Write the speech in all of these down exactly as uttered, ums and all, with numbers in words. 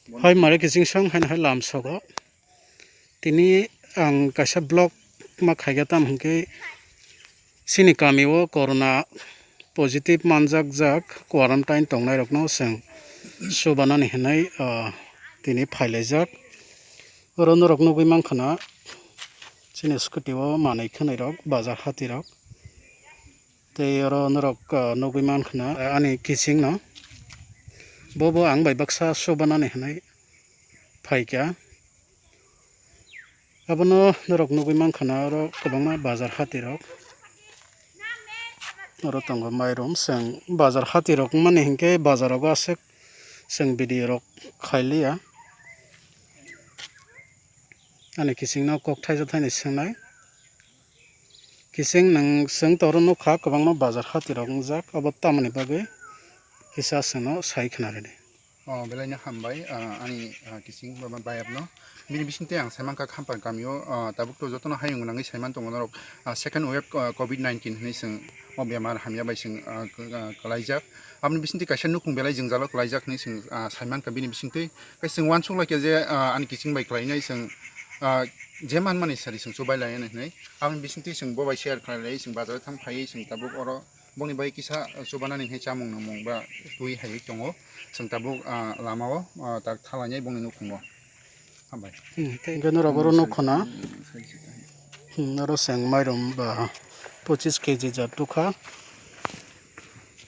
Hai mare kiching song haino hai lam sogo. Tini ang kaisa vlog ma khaikha, tam hwnkhe chini kami o corona positive manjak jak quarantine tongnai rokno chwng chubanani hinwi, ah, tini phailaijak. Oro norok nugwi mankha na chini scooty o manwi khwnwi rok bazar hati rok. Tei oro norok, ah, nugwi mankha na ani kiching no. Bo bo ang bai baksa chubanani hinwi phaikha. Abono norok nugwi mankha na oro kwbangma bazar hati rok. Oro tongo mairum, chwng bazar hati rok wngmani hinkhe bazar rogo aswk chwng video rok khailiya. Ani kiching no kok thaisa thaini swngnai. Kiching nwng chwng toro nukha kwbangma bazar hati rok wngjak, abo tamoni bagwi kisa chwngno sai khna rwdi. Oh, belai no hambai, ah, ani, ah, kiching ba, ba, bayapno. Bini bisingtwi ang saimankha Khampar kamio, ah, tabuk to jotono hayung nangwi saiman tongo norok, ah, second wave, ah, covid nineteen hinwi chwng o bemar hamya bai chwng, ah, k-, ah, kwlaijak. Aboni bisingtwi kaisa nukhung belai jwngjalo kwlaijak hinwi chwng, ah, saimankha bini bisingtwi. Khe chwng uansuk laikha je, ah, ani kiching bai khlainai chwng, ah, je manmani sari chwng chubai lai hinwi. Aboni bisingtwi chwng bo bai share khlai lai chwng bazar thang phaiwi chwng tabuk oro boni bai kisa chubanani hinkhe chamung nungmung ba twi hai tongo. Chwng tabuk, ah, lama o, ah, tak thalainai bongni nukhungo. Hambai. Hmm, tei hwnkhe norok oro nukho na. Hmm, oro chwng mairum ba pochis keji jat tukha.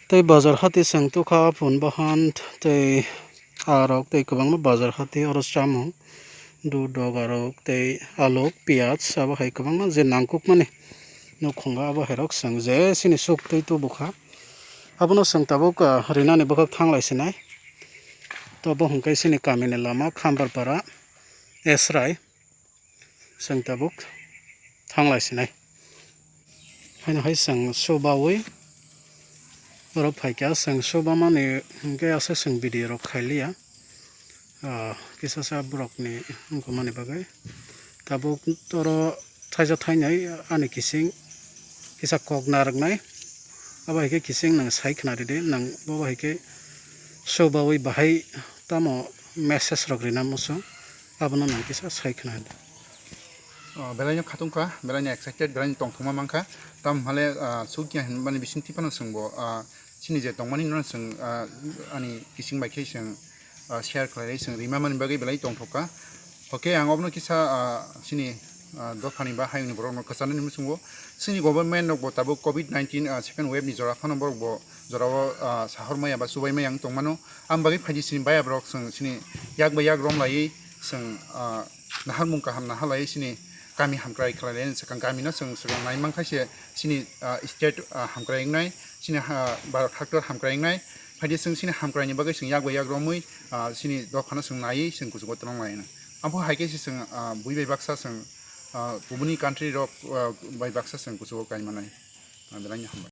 Tei bazar hati chwng tukha phun bahan tei arok tei kwbangma bazar hati oro chamung. Dudok arok tei alok, piyaj, abo hai kwbangma je nangkukmani nukhungo, abo hai rok chwng je chini suk twi tubukha. Abono chwng tabuk, ah, rinani bwkhak thanglai sinai. To bo hwnkhe chini kamini lama Khambarpara, Esrai, chwng tabuk thanglai sinai. Haino hai chwng chubawi oro phaikha, chwng chubamani hinkhe aswk chwng video rok khailiya. Ah, kisasa borokni wngkukmani bagwi. Tabuk oro thaisa thainai ani kiching kisa kok narwknai. Abo hai khe kiching nwng sai khna rwdi, nwng bo hai khe chubawi bahai tamo message rok rina muchung, abono nwng kisa sai khna rwdi. Oh, belaino khatungkha, belaino excited, belaino tongthokma mankha. Tamo hale, ah, sukya hinmani bisingtwi phano chwngbo, ah, chini je tongmani no chwng, ah, ani kiching bai khe chwng, ah, share khlainai chwng rima mani bagwi belai tongthokha. Hwnkhe ang obono kisa, ah, chini, ah, dophani ba hayungni borokno kwcharnani muchungo chini government rokbo tabuk covid nineteen, ah, second wave ni jora phano borokbo jorao, ah, sahor maya ba chubai maya wng tongmano. Ang bagwi phaidi chini bayabrok chwng chini yak bai yak romlaiwi chwng, ah, naharmung kaham naharlaiwi chini kami hamkrai khlailai swkang kamino chwng swkang naimankha se chini, ah, state, ah, hamkrai wngnai, chini ha, Bharat haktor hamkrai wngnai. Phaidi chwng chini hamkraini bagwi chwng yak bai yak romwi, ah, chini dophano chwng naiwi chwng kuchugo twlang laina. Abo hai khe se chwng, ah, bui bai baksa chwng, ah, kubuni country rok, ah, bai baksa chwng kuchugo kai manai. Ah, belai no hambai.